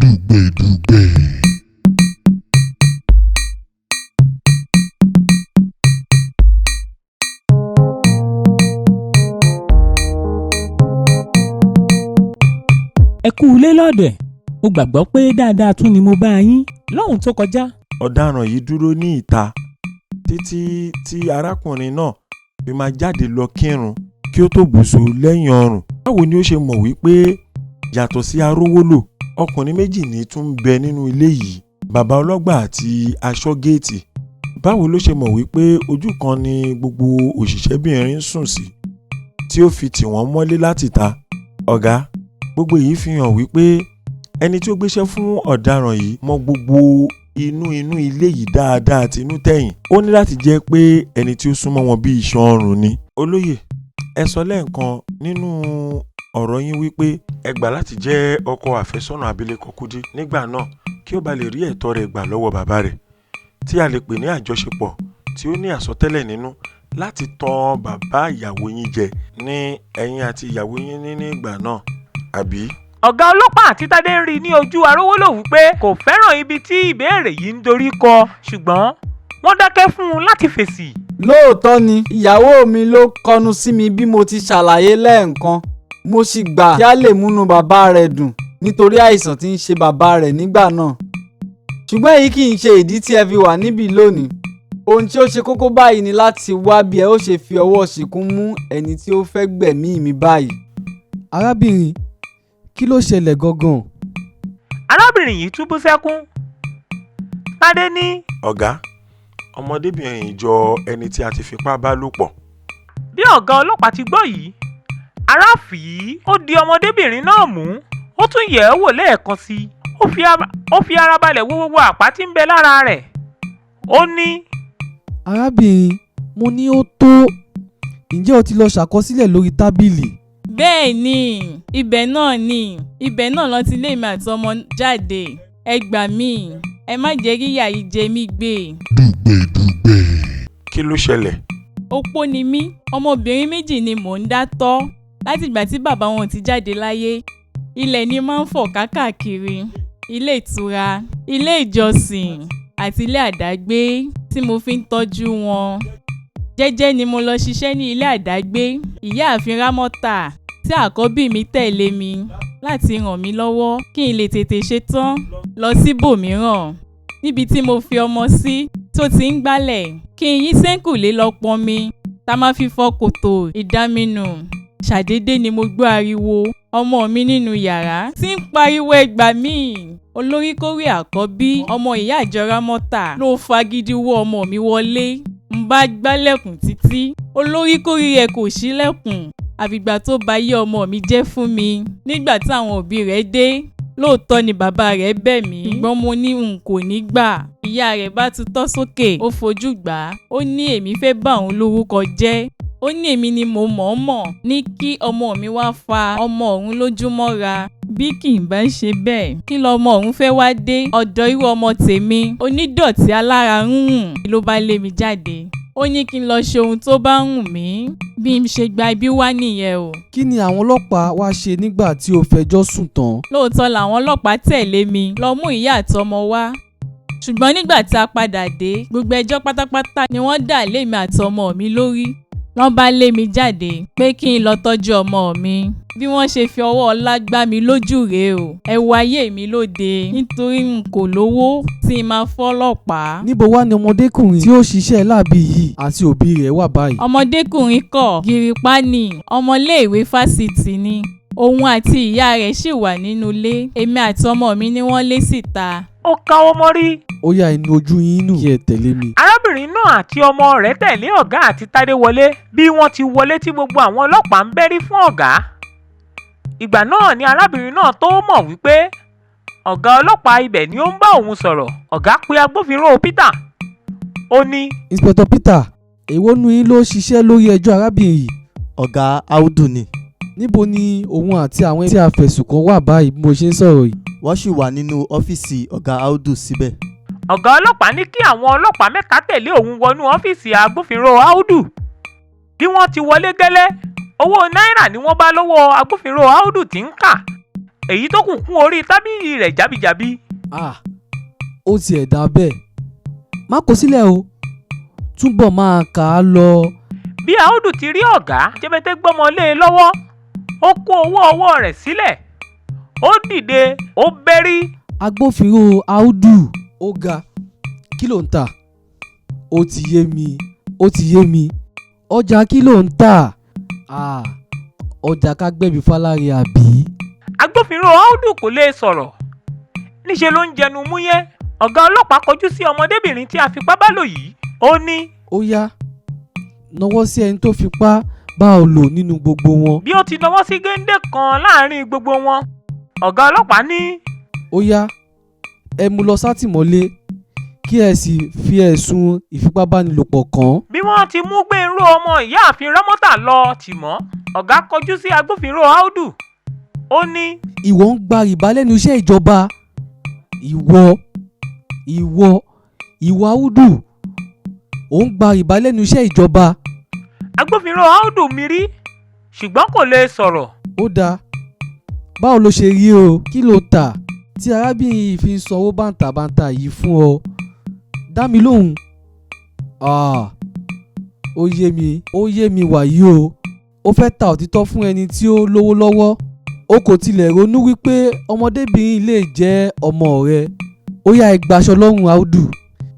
Dùgbẹ̀dùgbẹ̀. Ẹ kú ilé lọ́dẹ̀, mo gbàgbọ́ pé dáadáa tún ni mo bá yín lọ́hùn tó kọjá. Ọ̀daràn yìí dúró ní ìta títí tí arákùnrin náà fi máa jáde lọ kírun kí ó tó bùṣọ lẹ́yìn ọrùn. Báwo ni ó ṣe mọ̀ wípé yàtọ̀ sí arówólò, ọkùnrin méjì ní tún ń bẹ nínú ilé yìí, bàbá ọlọ́gbà àti aṣọ́géètì? Báwo ló ṣe mọ̀ wípé ojú kan ni gbogbo òṣìṣẹ́bìnrin ń sùn sí tí ó fi tì wọ́n mọ́lé láti ta? Ọ̀gá, gbogbo èyí fi hàn wípé ẹni tí ó gbéṣẹ́ fún ọ̀daràn yìí mọ gbogbo inú inú ilé yìí dáadáa tinú tẹ̀yìn. Ó ní láti jẹ́ pé ẹni tí ó súnmọ́ wọn bí iṣan ọrùn ni. Olóyè, ẹ sọ lẹ́ẹ̀kan nínú ọ̀rọ̀ yín wípé ẹ gbà láti jẹ́ ọkọ àfẹ́sọ́nà abilékọ Kúdí nígbà náà kí ó ba lè rí ẹ̀tọ́ rẹ̀ gbà lọ́wọ́ bàbá rẹ̀, tí a lè pè ní àjọṣepọ̀ tí ó ní àsọtẹ́lẹ̀ nínú láti tan bàbá ìyàwó yín jẹ ní ẹ̀yin àti ìyàwó yín ní nígbà náà, àbí? Ọ̀gá ọlọ́pàá àti Tádé ń rí i ní ojú arówólò wípé kò fẹ́ràn ibi tí ìbéèrè yìí ń dorí kọ, ṣùgbọ́n wọ́n dákẹ́ fún un láti fèsì. Lóòótọ́ ni ìyàwó mi ló kọnu sí mi bí mo ti ṣàlàyé lẹ́ẹ̀kan. Mo sì gbà kí a lè múnú bàbá rẹ̀ dùn nítorí àìsàn tí ń ṣe bàbá rẹ̀ nígbà náà. Ṣùgbọ́n èyí kì í ṣe ìdí tí ẹ fi wà níbí lónìí. Ohun tí ó ṣe kókó báyìí ni láti wá bí ẹ ó ṣe fi ọwọ́ ṣìnkún mú ẹni tí ó fẹ́ gbẹ̀mí mi báyìí. Arábìnrin, kí ló ṣẹlẹ̀ gangan? Arábìnrin yìí tún bú sẹ́kún. Tádé ní. Ọ̀gá, ọmọdébìnrin yìí jọ ẹni tí a ti fipá bá lò pọ̀. Bí ọ̀gá ọlọ́pàá ti gbọ́ yìí, ara fì í, ó di ọmọdébìnrin náà mú, ó tún yẹ̀ ẹ́ wò lẹ́ẹ̀kan sí i. Ó fi ara balẹ̀ wo gbogbo àpá tí ń bẹ lára rẹ̀. Ó ní. Arábìnrin, mo ní ó tó. Ǹjẹ́ o ti lọ ṣàkọsílẹ̀ lórí tábìlì? Bẹ́ẹ̀ ni, ibẹ̀ náà ni, ibẹ̀ náà ló ti lé èmi àti ọmọ jáde. Ẹ gbà mí, ẹ má jẹ́ kí ìyà yìí jẹ mí gbé. Dùgbẹ̀dùgbẹ̀. Kí ló ṣẹlẹ̀? Opó ni mí, ọmọbìnrin méjì ni mò ń dá tọ́ látìgbà tí bàbá wọn ti jáde láyé. Ilẹ̀ ni máa ń fọ̀ káàkiri, ilé ìtura, ilé ìjọsìn àti ilé àdágbé tí mo fi ń tọ́jú wọn. Jẹ́jẹ́ ni mo lọ ṣiṣẹ́ ní ilé àdágbé ìyáàfin Rámọ́tà tí àkọ́bí mi tẹ̀lé mi láti ràn mí lọ́wọ́ kí n lè tètè ṣetán lọ síbòmíràn níbi tí mo fi ọmọ sí tó ti ń gbálẹ̀ kí n yí sẹ́ńkùlé lọ pọnmi tá a máa fi fọ kòtò ìdaminù. Ṣàdédé ni mo gbọ́ ariwo ọmọ mi nínú yàrá tí ń pariwo, "Ẹ gbà mí!" Olóríkórè àkọ́bí ọmọ ìyá àjọ Rámọ́tà ló fagídí wọ́ ọmọ mi wọlé. Ń bá gbálẹ̀kùn títí, olóríkórí ẹ̀ kò ṣílẹ̀kùn, àfìgbà tó ba ayé ọmọ mi jẹ́ fún mi. Nígbà táwọn òbí rẹ̀ dé, lóòótọ́ ni bàbá rẹ̀ bẹ̀ mí, ṣùgbọ́n mo ní n kò ní gbà. Ìyá rẹ̀ bá tutọ́ sókè, ó fojú gbà á. Ó ní èmi fẹ́ bá òun lórúkọ jẹ́. Ó ní èmi ni mo mọ̀ọ́mọ̀ ní kí ọmọ mi wá fa ọmọ òun lójú mọ́ra. Bí kì í bá ṣe bẹ́ẹ̀, kí lọmọ òun fẹ́ wá dé ọ̀dọ̀ irú ọmọ tèmi onídọ̀tí alára rúnrún? Ló bá lé mi jáde, ó ní kí n lọ ṣe ohun tó bá wù mí. Bí n ṣe gba ibi wá nìyẹn o. Kí ni àwọn ọlọ́pàá wá ṣe nígbà tí o fẹjọ́ sùn tán? Lóòótọ́ làwọn ọlọ́pàá tẹ̀lé mi lọ mú ìyá àtọmọ wá, ṣùgbọ́n nígbà tá a padà dé, gbogbo ẹjọ́ pátápátá ni wọ́n dà lémi àtọmọ mi lórí. Lọ́n bá lé mi jáde pé kí n lọ tọ́jú ọmọ mi. Bí wọ́n ṣe fi ọwọ́ ọlá gbá mi lójú rèé o. Ẹ wo ayé mi lóde, nítorí n kò lówó tí n máa fọ́lọ́pàá. Níbo wá ni ọmọdékùnrin tí ó ṣiṣẹ́ láabi yìí àti òbí rẹ̀ wà báyìí? Ọmọdékùnrin kọ́, gìrìpá ni, ọmọléèwé fásitì ni. Òun àti ìyá rẹ̀ ṣì wà nínú ilé. Èmi àti ọmọ mi ni wọ́n lé síta. Ó káwọ́ mọ́rí. Ó yá, inú ojú yín nù kí ẹ tẹ̀lé mi. Arábìnrin náà àti ọmọ rẹ̀ tẹ̀lé ọ̀gá àti Tádé wọlé. Bí wọ́n ti wọlé tí gbogbo àwọn ọlọ́pàá ń bẹ́rí fún ọ̀gá, ìgbà náà ni arábìnrin náà tó mọ̀ wípé ọ̀gá ọlọ́pàá ibẹ̀ ni ó ń bá òun sọ̀rọ̀. Ọ̀gá pe agbófinró Peter. Ó ní. Inspector Peter, èwo nínú yín ló ṣiṣẹ́ lórí ẹjọ́ arábìnrin yìí? Ọ̀gá, Audu ni. Níbo ni òun àti àwọn tí a fẹ̀sùn kàn wà báyìí bí mo ṣe ń sọ̀rọ̀ yìí? Wọ́n ṣì wà nínú ọ́fíìsì ọ̀gá Audu síbẹ̀. Ọ̀gá ọlọ́pàá ní kí àwọn ọlọ́pàá mẹ́ta tẹ̀lé òun wọnú ọ́fíìsì agbófinró Audu. Bí wọ́n ti wọlé gẹ́lẹ́, owó náírà ni wọ́n bá lọ́wọ́ agbófinró Audu tí ń kà. Èyí tó kù kún orí tábìlì rẹ̀ jábíjábí. Ah, ó tiẹ̀ dá bẹ́ẹ̀, má kó sílẹ̀ o, túbọ̀ máa kà á lọ. Bí Audu ti rí ọ̀gá Jẹ́bẹ́tẹ́ gbọ́mọ lé e lọ́wọ́, ó kó owó ọwọ́ rẹ̀ sílẹ̀, ó dìde, ó bẹ́rí. Agbófinró Audu, ó ga, kí ló ń tà? Ó ti yé mi, ó ti yé mi, ọjà kí ló ń tà? Ah, ọjà ká gbẹ̀bí fáláre àbí? Agbófinró Audu kò lè sọ̀rọ̀, níṣẹ́ ló ń jẹnu múyẹ́. Ọ̀gá ọlọ́pàá kọjú sí ọmọdébìnrin tí a fipá bá lò yìí, ó ní. Ó yá, nawọ́ sí ẹni tó fipá bá ọ lò nínú gbogbo wọn. Bí ó ti nawọ́ sí géńdé kan láàrin gbogbo wọn, ọ̀gá ọlọ́pàá ní. Ó yá, ẹ mú lọ sátìmọ́lé kí ẹ sì fi ẹ̀sùn ìfipábánilòpọ̀ kàn án. Bí wọ́n ti mú Gbénró ọmọ ìyáàfin Rámọ́tà lọ tìmọ́, ọ̀gá kọjú sí agbófinró Audu, ó ní. Ìwọ ń gba rìbá lẹ́nu iṣẹ́ ìjọba, ìwọ ìwọ ìwọ Audu, ò ń gba rìbá lẹ́nu iṣẹ́ ìjọba. Agbófinró Audu mirí, ṣùgbọ́n kò lè sọ̀rọ̀. Ó dáa, báwo ló ṣe rí o? Kí ló tà tí arábìnrin yìí fi ń sanwó bàǹtàbàǹtà yìí fún ọ? Dá mi lóhùn. Ah, ó yé mi, ó yé mi wàyí o, ó fẹ́ ta òtítọ́ fún ẹni tí ó lówó lọ́wọ́. O kò tilẹ̀ ronú wípé ọmọdébìnrin lè jẹ́ ọmọ rẹ. Ó yá, ẹ gbaṣọ lọ́rùn Audu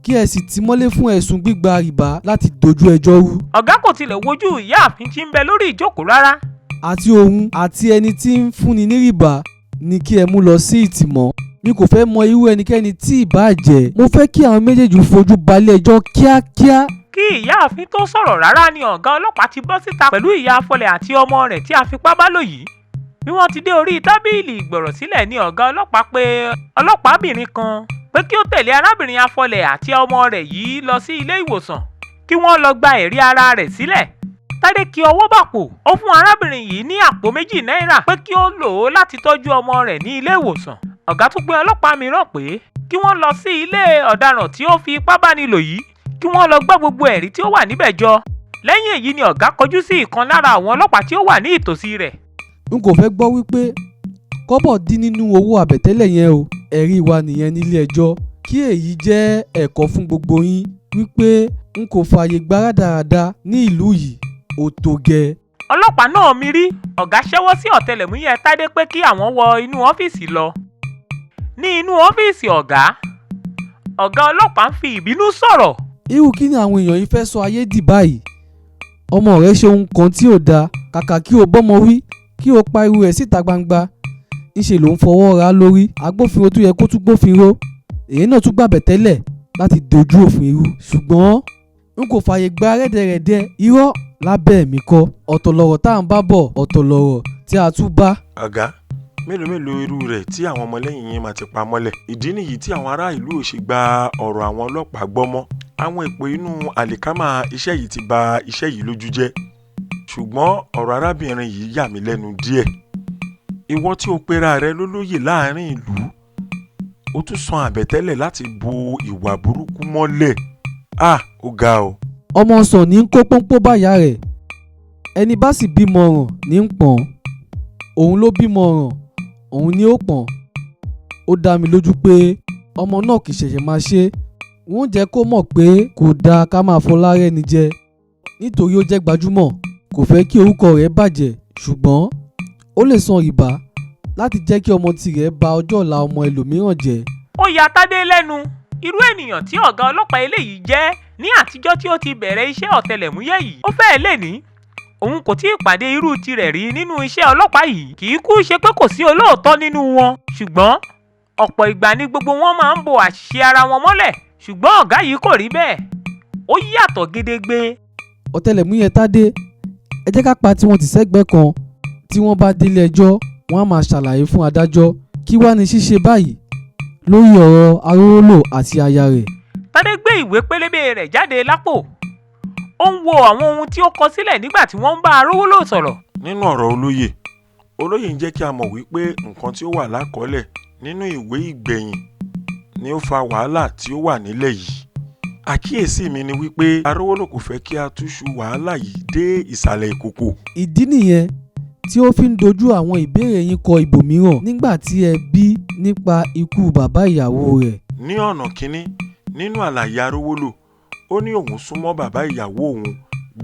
kí ẹ sì tì mọ́lé fún ẹ̀sùn gbígba rìbá láti dojú ẹjọ́ rú. Ọ̀gá kò tilẹ̀ wojú ìyáàfin tí ń bẹ lórí ìjókòó rárá. Àti òun àti ẹni tí ń fúnni ní rìbá ni kí ẹ mú lọ sí ìtìmọ́. Mi kò fẹ́ mọ irú ẹnikẹ́ni tí ìbáà jẹ́, mo fẹ́ kí àwọn méjèèjì fojú balẹ̀-ẹjọ́ kíákíá. Kí ìyáàfin tó sọ̀rọ̀ rárá ni ọ̀gá ọlọ́pàá ti bọ́ síta pẹ̀lú ìyá Afọlẹ̀ àti ọmọ rẹ̀ tí a fipá bá lò yìí. Bí wọ́n ti dé orí tábìlì ìgbọ̀rọ̀sílẹ̀ ni ọ̀gá ọlọ́pàá pe ọlọ́pàábìnrin kan pé kí ó tẹ̀lé arábìnrin Afọlẹ̀ àti ọmọ rẹ̀ yìí lọ sí ilé ìwòsàn kí wọ́n lọ gba ẹ̀rí ara rẹ̀ sílẹ̀. Tádé kí ọwọ́ bàpò, ó fún arábìnrin yìí ní àpò 2 náírà pé kí ó lò ó láti tọ́jú ọmọ rẹ̀ ní ilé ìwòsàn. Ọ̀gá tún pe ọlọ́pàá mìíràn pé kí wọ́n lọ sí ilé ọ̀daràn tí ó fi ipá báni lò yìí kí wọ́n lọ gbọ́ gbogbo ẹ̀rí tí ó wà níbẹ̀ jọ. Lẹ́yìn èyí ni ọ̀gá kọjú sí ìkan lára àwọn ọlọ́pàá tí ó wà ní ìtòsí rẹ̀. N kò fẹ́ gbọ́ wípé kọ́bọ̀ dín nínú owó àbẹ̀tẹ́lẹ̀ yẹn o, ẹ̀rí wa nìyẹn nílé ẹjọ́. Kí èyí jẹ́ ẹ̀kọ́ fún gbogbo yín wípé n kò fààyè gba rádaràda ní ìlú yìí, ó tó gẹ́. Ọlọ́pàá náà mirí, ọ̀gá ṣẹ́wọ́ sí ọ̀tẹlẹ̀múyẹ́ Tádé pé kí àwọn wọ inú ọ́fíìsì lọ. Ní inú ọ́fíìsì ọ̀gá, ọ̀gá ọlọ́pàá ń fi ìbínú sọ̀rọ̀. Irú kí ni àwọn èèyàn yìí fẹ́ sọ ayé dì báyìí? Ọmọ rẹ ṣe ohun kan tí ò dáa, kàkà kí o bọ́mọ wí, kí o pariwo ẹ̀ síta gbangba, ńṣe ló ń fọwọ́ ra lórí. Agbófinró tó yẹ kó tún gbófinró, èyí náà tún gbàbẹ̀ tẹ́lẹ̀ láti dojú òfin rú. Ṣùgbọ́n n kò fààyè gba rẹ́dẹ̀rẹ́dẹ́ irọ́ lábẹ́ mi kọ́. Ọ̀tọ̀ lọ̀rọ̀ tá à ń bá bọ̀, ọ̀tọ̀ lọ̀rọ̀ tí a tún bá. Ọ̀gá, mélòó mélòó irú rẹ̀ tí àwọn ọmọlẹ́yìn yín máa ti pa mọ́lẹ̀. Ìdí nìyí tí àwọn ará ìlú ò ṣe gba ọ̀rọ̀ àwọn ọlọ́pàá gbọ́ mọ́. Àwọn èpò inú àlìkámà iṣẹ́ yìí ti ba iṣẹ́ yìí lójú jẹ́. Ṣùgbọ́n ọ̀rọ̀ arábìnrin yìí yà mí lẹ́nu díẹ̀. Ìwọ tí o pera rẹ lólóyè láàrin ìlú, o tún san àbẹ̀tẹ́lẹ̀ láti bo ìwà burúkú mọ́lẹ̀. Ah, ó ga o. Ọmọ sàn ní kó pọ́npọ́ báyà rẹ̀, ẹni bá sì bímọ ọ̀ràn ní ń pọ̀n, òun ló bímọ ọ̀ràn, òun ni ó pọ̀n. Ó dá mi lójú pé ọmọ náà kì í ṣẹ̀ṣẹ̀ máa ṣe. Wọ́n jẹ́ kó mọ̀ pé kò dáa ká máa fọlá rẹ́ni jẹ nítorí ó jẹ́ gbajúmọ̀, kò fẹ́ kí orúkọ rẹ̀ bàjẹ́, ṣùgbọ́n ó lè san rìbá láti jẹ́ kí ọmọ tirẹ̀ ba ọjọ́ ọ̀la ọmọ ẹlòmíràn jẹ́. Ó ya Tádé lẹ́nu irú ènìyàn tí ọ̀gá ọlọ́pàá eléyìí jẹ́ ní àtijọ́ tí ó ti bẹ̀rẹ̀ iṣẹ́ ọ̀tẹlẹ̀múyẹ́ yìí. Ó fẹ́ẹ̀ lè ní òun kò tí ì pàdé irú tirẹ̀ rí nínú iṣẹ́ ọlọ́pàá yìí. Kì í kú ṣe pé kò sí olóòótọ́ nínú wọn, ṣùgbọ́n ọ̀pọ̀ ìgbà ni gbogbo wọn máa ń bo àṣìṣe ara wọn mọ́lẹ̀. Ṣùgbọ́n ọ̀gá yìí kò rí bẹ́ẹ̀, ó yàtọ̀ gedegbe. Ọ̀tẹlẹ̀múyẹ́ Tádé, ẹ jẹ́ ká pa tiwọn tì sẹ́gbẹ̀ẹ́ kan. Tí wọ́n bá délé ẹjọ́, wọ́n á máa ṣàlàyé fún adájọ́ kí wá ní ṣíṣe báyìí lórí ọ̀rọ̀ Arówólò àti aya rẹ̀. Tádé gbé ìwé pélébé rẹ̀ jáde lápò, ó ń wo àwọn ohun tí ó kọ sílẹ̀ nígbà tí wọ́n ń bá Arówólò sọ̀rọ̀. Nínú ọ̀rọ̀ olóyè, olóyè ń jẹ́ kí a mọ̀ wípé nǹkan tí ó wà lákọọ́lẹ̀ nínú ìwé ìgbẹ̀yìn ni ó fa wàhálà tí ó wà nílẹ̀ yìí. Àkíyèsí mi ni wípé Arówólò kò fẹ́ kí a túṣu wàhálà yìí dé ìsàlẹ̀ ìkòkò. Ìdí nìyẹn tí ó fi ń dojú àwọn ìbéèrè yín kọ ibòmíràn nígbà tí ẹ bí nípa ikú bàbá ìyàwó rẹ̀? Ní ọ̀nà kínní nínú àlàyé Arówólò, ó ní òun súnmọ́ bàbá ìyàwó òun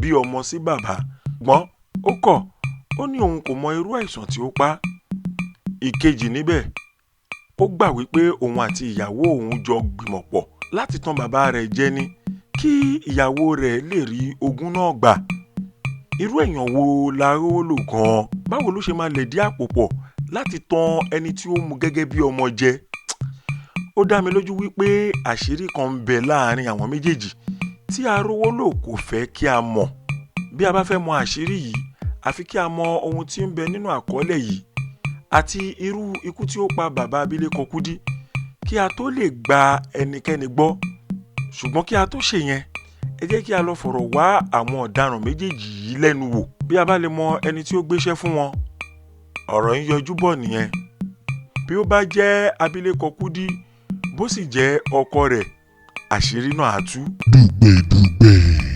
bí ọmọ sí bàbá, ṣùgbọ́n ó kọ̀, ó ní òun kò mọ irú àìsàn tí ó pa á. Ìkejì níbẹ̀, ó gbà wípé òun àti ìyàwó òun jọ gbìmọ̀ pọ̀ láti tan bàbá rẹ̀ jẹ ni kí ìyàwó rẹ̀ lè rí ogún náà gbà. Irú èèyàn wo l'Arówólò gan-an? Báwo ló ṣe máa lẹ̀dí àpò pọ̀ láti tan ẹni tí ó mú gẹ́gẹ́ bí ọmọ jẹ? Ó dá mi lójú wípé àṣírí kan ń bẹ láàrin àwọn méjèèjì tí Arówólò kò fẹ́ kí a mọ̀. Bí a bá fẹ́ mọ àṣírí yìí, àfi kí a mọ ohun tí ń bẹ nínú àkọọ́lẹ̀ yìí àti irú ikú tí ó pa bàbá abilékọ Kúdí kí a tó lè gba ẹnikẹ́ni gbọ́. Ṣùgbọ́n kí a tó ṣe yẹn, ẹ jẹ́ kí a lọ fọ̀rọ̀ wá àwọn ọ̀daràn méjèèjì yìí lẹ́nu wò. Bí a bá lè mọ ẹni tí ó gbéṣẹ́ fún wọn, ọ̀rọ̀ ń yọjú bọ̀ nìyẹn. Bí ó bá jẹ́ abilékọ Kúdí, bó sì jẹ́ ọkọ rẹ̀, àṣírí náà á tú. Dùgbẹ̀dùgbẹ̀.